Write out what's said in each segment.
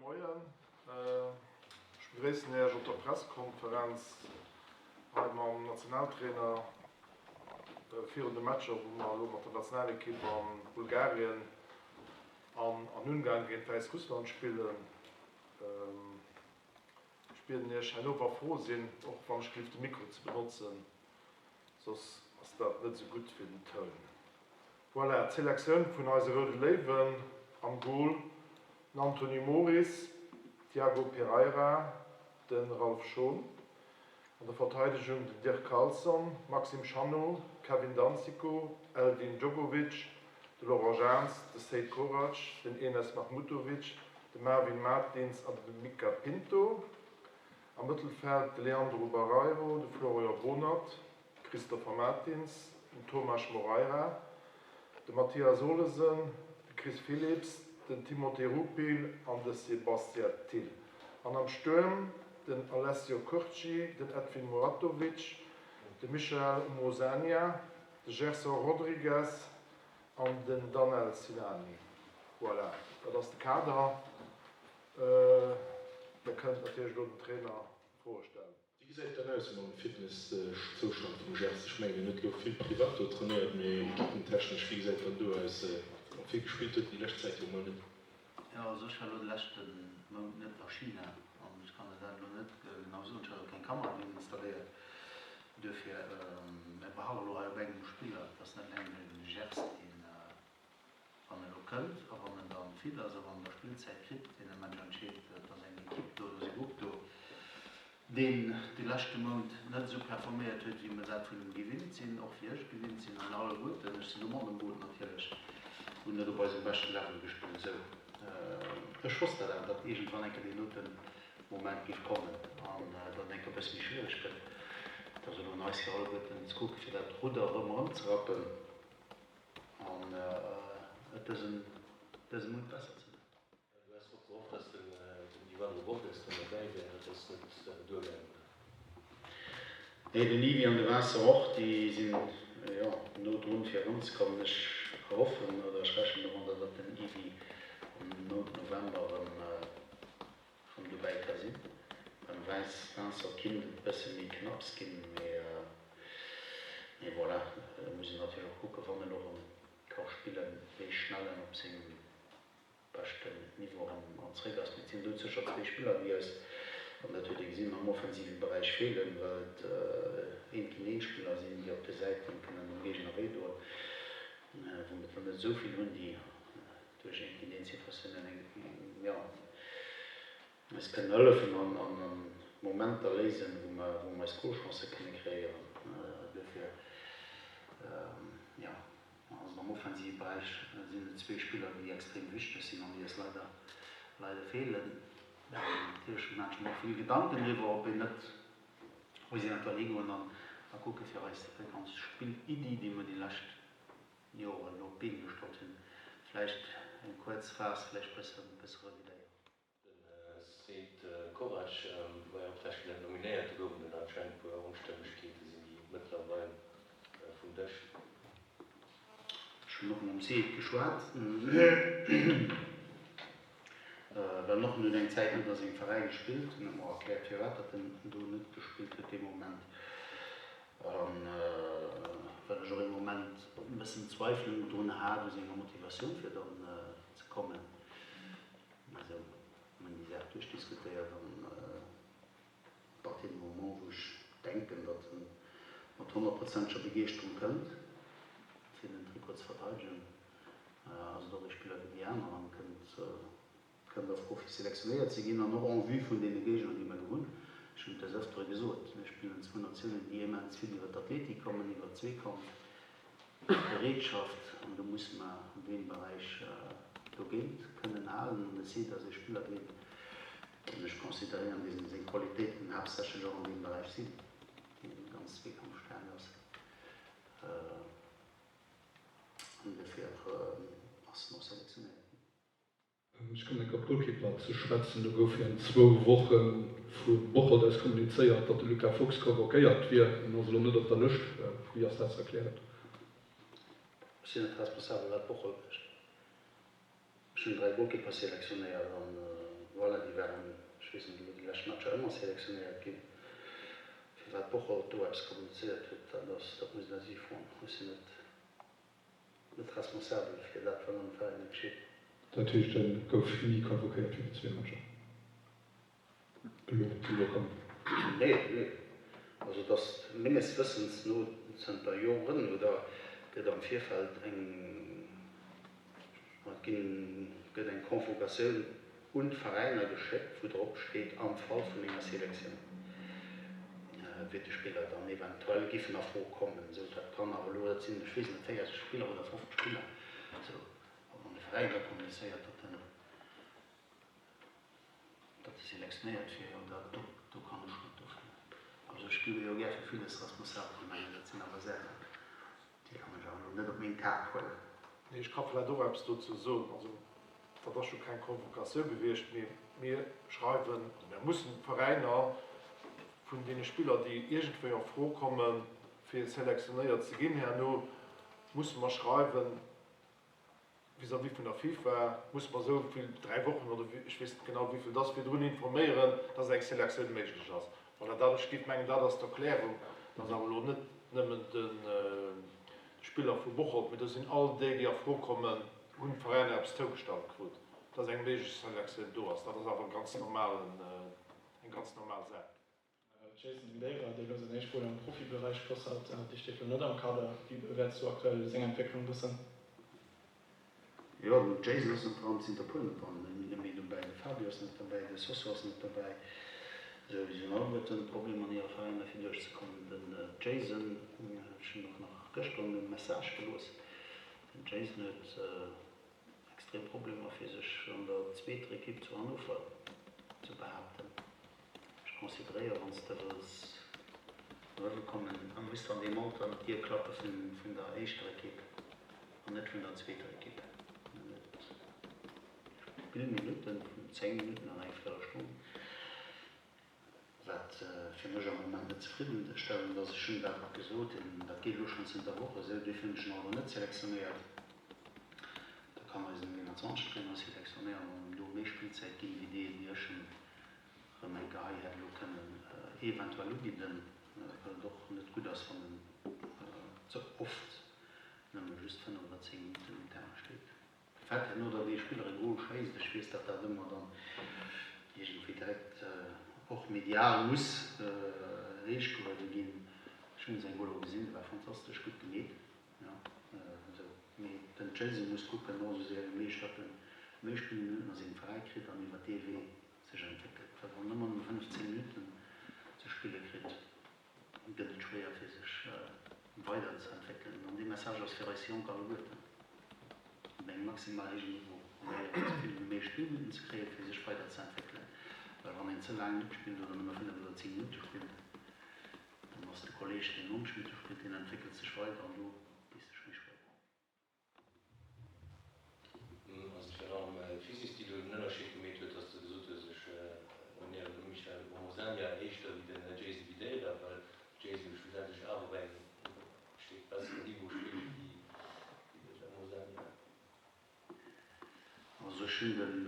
Moien. Ech begréissen Iech op der Pressekonferenz hei mam Nationaltrainer virun de Matcher, wou mer elo mat der Nationalekipp a Bulgarien an an Ungarn géint Wäissrussland spillen. Ech bieden Iech herno, wa Froe sinn, och wann ech géif de Mikro ze benotzen, soss ass dat net esou gutt fir den Toun. Voilà, d'Selektioun vun eise Roude Léiwen, Am Goal den Anthony Moris, Tiago Pereira, de Ralph Schon. An der Verteidegung den Dirk Carlson, Maxime Chanot, Kevin Danzico, Eldin Djogovic, de Laurent Jans, de Seid Korac, den Enes Mahmutovic, de Marvin Martins an de Mica Pinto. Am Mëttelfeld de Leandro Barreiro, de Florian Bohnert, Christopher Martins, den Tomasz Moreira, de Mathias Olesen, de Chris Philipps, den Timothée Rupil an de Sebastien Thill. An am Stuerm den Alessio Curci, den Edvin Muratovic, de Michael Omosanya, de Gerson Rodrigues an den Danel Sinani. Voilà, dat ass de Kader. Dir kënnt natierlech elo dem Trainer Froe stellen. Wéi gesäit et dann aus mam Fitnesszoustand vum Gers? Ech mengen en huet elo vill privat do trainéiert, mee equippentechnesch, wéi gesäit et dann do aus? Bon, vill gespillt huet en déi lescht Zäit jo mol net. Jo, also ech war elo de leschte Mount net a China an ech kann der dat elo net genau soen. Ech hat och keng Kamera do installéiert, duerfir, mir beharre elo hei op engem Spiller, et ass net eleng de Gers deen Wann e lo kënnt a wann en dann fit ass a wann en da Spillzäit kritt, deen e Match entscheet, et ass eng Ekipp do, et ass e Grupp do, deen de leschte Mount net esou performéiert huet, wéi mer dat vun em gewinnt sinn, och wéi ech et gewinnt sinn. A mir alleguerten, ech sinn do mat am Boot natierlech, hunn net op eisem beschte Level gespillt. Esou, ech wosst dat awer, datt iergendwann eng Kéier deen dote Moment géif kommen an datt et eng Kéier e bësse méi schwiereg gëtt. Et ass elo un eis fir alleguerten ze kucken, fir dat Rudder erëm erëmzerappen. An et dësen dëse Mount besser ze man. Du has drop gehofft, dass den Ivandro Borges dann derbäi wär, dat ass net duergaangen, oder? Nee, den Ivi an de Vincent och, déi sinn jo no drun fir eranzekommen. Ech erhoffen oder ech rechnen domadder, datt den Ivi am Mount November erëm Rëm dobäi ka sinn. Beim Vincent kinnt et bësse méi knapps ginn, mee voilà, et muss een natierlech och kucken, wann en elo rëm ka spillen, wéi schnell en op sengem beschten Niveau erëm zréck ass. Mee et sinn doudsécher zwéi Spiller, déi eis, an dat huet ee gesinn, am offensive Beräich feelen, well et Eent-géint-eent-Spiller sinn, déi op de Säiten kënnen dem Géigner wéidoen, wou mir der net esou vill hunn, déi duerch eng vun deenen Situatiounen eng, jo, eis kënnen hëllefen an an Momenter léisen, wou mer, wou mer eis Golchancë kënne kreéieren. Duerfir, jo, ass et am offensive Beräich sinn et zwee Spiller, déi extrem wichteg sinn an déi eis leider, leider feelen. Natierlech maache ech mer och vill Gedanken driwwer, ob een net muss eventuell higoen an a kucke fir eis ganz Spilliddi, déi mer déi lescht Joren op d'Been gestallt hunn, vläicht eng kuerz Phas vläicht bësse bësse revidéieren. De Sead Kovac war jo och d'lescht Kéier net nominéiert, do goufen et anscheinend e puer Onstëmmegkeete, sinn déi mëttlerweil vum Dësch? Ech hunn och mam Sead geschwat, well en och en huet eng Zäit net a sengem Veräi gespillt, en huet mer och erkläert firwat datt en do net gespillt huet dee Moment. An well ech och ee Moment e bëssen Zweifelen drun hat u senger Motivatioun fir dann ze kommen. Also mir hunn déi Saach duerchdiskutéiert an à partir du moment wou ech denken, datt en mat honnertprozenteger Begeeschterung kënnt fir den Trikot ze verteidegen, ass et och ee Spiller wéi déi aner an kënnt Kënnt a Fro fir selektionéiert ze ginn an och en vue vun deene Géigner déi mer do hunn. Ech hunn et des Ëftere gesot, mir spillen zwou Natiounen déi immens vill iwwer d'Athletik kommen, iwwer Zweekampf, Bereetschaft an do musse mer an deem Beräich dogéint kënnen halen. An de Seed ass ee Spiller deen deen ech consideréieren, deem seng Qualitéiten haaptsächlech och an deem Beräich sinn, dee ganz zweekampfstaark ass. An dofir ass en och selektionéiert ginn. Ech kommen enk op d'Golkipper ze schwätzen. Do gouf virun zwou Woche vu Bocholt aus kommunizéiert, datt de Luca Fuchs convoquéiert wier. En ass elo net op der Lëscht. Wéi ass dat ze erklären? Ech sinn net responsabel wat Bocholt mécht. Ech hunn 3 Golkipper selektionéiert an voilà. ëmmer selektionéiert ginn. Firwat Bocholt do eppes kommunizéiert huet, dat ass, dat muss een si froen. Ech sinn net, net responsabel fir dat, wat an de Veräiner geschitt. Dat heescht, e gouf ni convoquéiert fir déi zwee Matcher elo, déi elo kommen? Nee, nee. Also et ass menges Wëssens no zënter Joren, oder gëtt am Virfeld eng, et ginn, gëtt eng Convocatioun un d'Veräiner geschéckt, wou drop steet, am Fall vun enger Selektioun wier de Spiller dann eventuell giffen a Fro kommen. Esou, dat kann awer elo, dat sinn, ech weess net, 40 Spiller oder 50 Spiller, esou, ob an de Veräin da kommunizéiert, datt en, datt e selektionéiert wier, jo, dat, do, do kann ech net dofir. Also ech gi jo gär fir villes responsabel, mä dat sinn awer Saachen, Déi kann ech awer elo net op meng Kap huelen. Nee, ech ka vläicht och eppes dozou soen. Also, dat ass jo keng Convocatioun gewiescht, mee mir schreiwen, also mir mussen d'Veräiner vun deene Spiller, déi iergendwéi en Fro kommen, fir selektionéiert ze ginn herno, musse mer schreiwen, vis-à-vis vun der FIFA musse mer esou vill, 3 Wochen oder ech weess net genau wéi vill et ass, virdrun informéieren, dass eng Selektioun méiglech ass. Voilà, dat, ech géif mengen, dat ass d'Erklärung. Dat ass awer elo net nëmmen de Spiller vu Bocholt, mee do sinn all déi, déi a Fro kommen, hunn d'Veräiner eppes zougestallt krut, dass eng méiglech Selektioun do ass. Dat ass awer e ganz normalen, eng ganz normal Saach. Jason Videira, dee elo seng éischt Goler am Profiberäich geschoss hat, dee steet elo net am Kader. Wéi bewäerts du aktuell seng Entwécklung e bëssen? Jo, den Jason ass net dran, et sinn der puer net dran, net méi dobäi, de Fabio ass net derbäi, de Soso ass net derbäi. Esou, déi hunn alleguerten Problemer an hire Veräiner fir duerchzekommen. Den Jason, ech hunn och nach gëschter e Message gelooss, den Jason huet extrem Problemer fir sech an der zweeter Ekipp zu Hannover ze behaapten. Ech consideréieren, wann s de wëlls no uewe kommen, da muss de an deem Alter an d'Dier klappe vun der éischter Ekipp an net vun der zweeter Ekipp. En huet Spillminutten vun 10 Minutten an eng Véierelstonn, wat fir mech am Moment net zefriddenstellend ass. Ech hunn dat gesot, dat geet elo schonn zënter Woche esou, duerfir hunn ech en awer net selektionéiert. Da kann eisen 21 Trainer selektionéieren an em do méi Spillzäit ginn, wéi dee, déi ech em rëm eng Kéier hei hätt elo kënnen eventuell ubidden, well et och net gutt ass, wann en ze oft nëmme just 5 oder 10 Minutten um Terrain steet. Wat herno datt ee Spiller e Gol schéisst, ech weess, datt dat ëmmer dann iergendwéi direkt och medial muss eescht gehuewe ginn. Ech hunn säi Gol och gesinn, dee war fantastesch gutt gemeet, jo esou. Mee den Jason muss kucken, no esou séier wéi méiglech, datt e méi Spillminutten a sengem Veräi kritt an iwwer dee Wee sech entwéckelt. Well wann en ëmmer nëmme 15 Minutten ze spille kritt, gëtt et schwéier fir sech weider ze entwéckelen. An dee Message ass fir eis Jonk alleguerten, op engem maximal héijen Niveau probéieren esou vill wéi méiglech Spillminutten ze kréien, fir sech weider ze entwéckelen. Well wann een ze laang net spillt oder nëmme 5 oder 10 Minutte spillt, dann ass de Kolleeg, deen 90 Minutte spillt, deen entwéckelt sech weider an du dees dech méi schwéier. Ass et virun allem d'Physis, déi do den Ënnerscheed gemeet huet, dass de gesot hues, ech nominéieren de Michel Omosanya éischter wéi den Jason Videira, well de Jason schlussendlech awer op engem Stéck besseren Niveau spillt wéi den Omosanya? Also ech hunn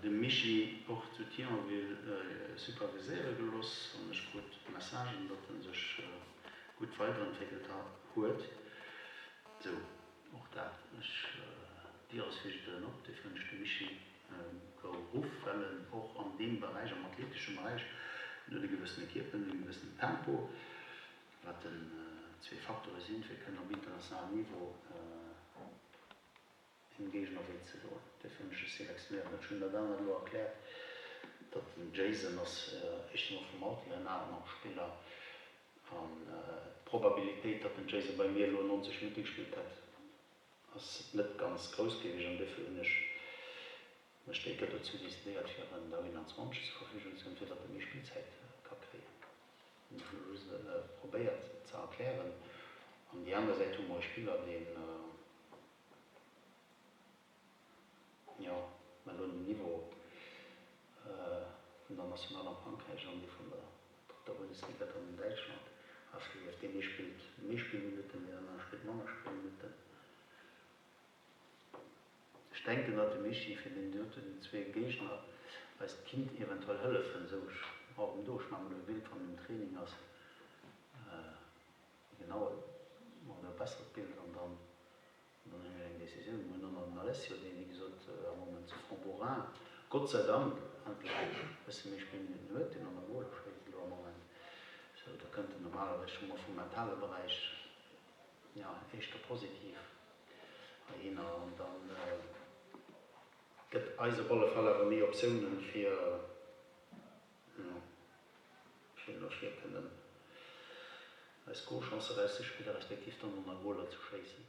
de Michi och zu Thionville superviséiere gelooss an ech krut Messagen, datt en sech gutt weiderentwéckelt huet. Sou, och dat, ech, d'Dier ass fir jidderen op, dofir hunn ech de Michi geruff, well en och an deem Beräich, am athletesche Beräich, en huet e gewëssene Kierper, en huet e gewëssenen Tempo, wat den zwee Facteure sinn, fir kënnen op internationalem Niveau engem Géigner wéi ze doen. Dofir hunn ech e selektionéiert. Ech hunn dat anert elo erkläert, datt den Jason ass éischter mol vum Alter hier en anerer Spiller, An d'Probabilitéit, datt den Jason bei mir elo 90 Minutte gespillt hätt, ass net ganz grouss gewiescht. An duerfir hunn ech mech déi Kéier dozou decidéiert, fir en der 21 zur Verfügung ze hunn, fir datt e méi Spillzäit ka kréien. Hunn ech elo just probéiert ze erklären. An déi aner Säit hu mer e Spiller, deen, jo, mä elo den Niveau vun der Nationale am Frankräich an dee vun der drëtter Bundesliga dann an Däitschland ervirhieft. Deen ee spillt méi Spillminutten, deen anere spillt manner Spillminutten. Ech denken, datt de Michi fir den doten zwee Géigner eis kinnt eventuell hëllefen, esou ech. Och erëm do, ech maache mer do e Bild, wann en um Training ass, e genaue oder e bessert Bild an dann dann hu mir eng Decisioun. Mir hunn och nach den Alessio, dee wéi gesot am Moment zu Franc-Borain, Gott sei Dank, endlech e bësse méi Spillminutten huet, deen an der Goler schéisst elo am Moment. Sou, da kënnt en normalerweis scho mol vum mentale Beräich, jo, éischter positiv heihinner an dann gëtt eis op alle Fall awer méi Optiounen, fir, jo, fir no vir kënnen eis Golchancë erauszespillen, respektiv dann och nach Goler ze schéissen.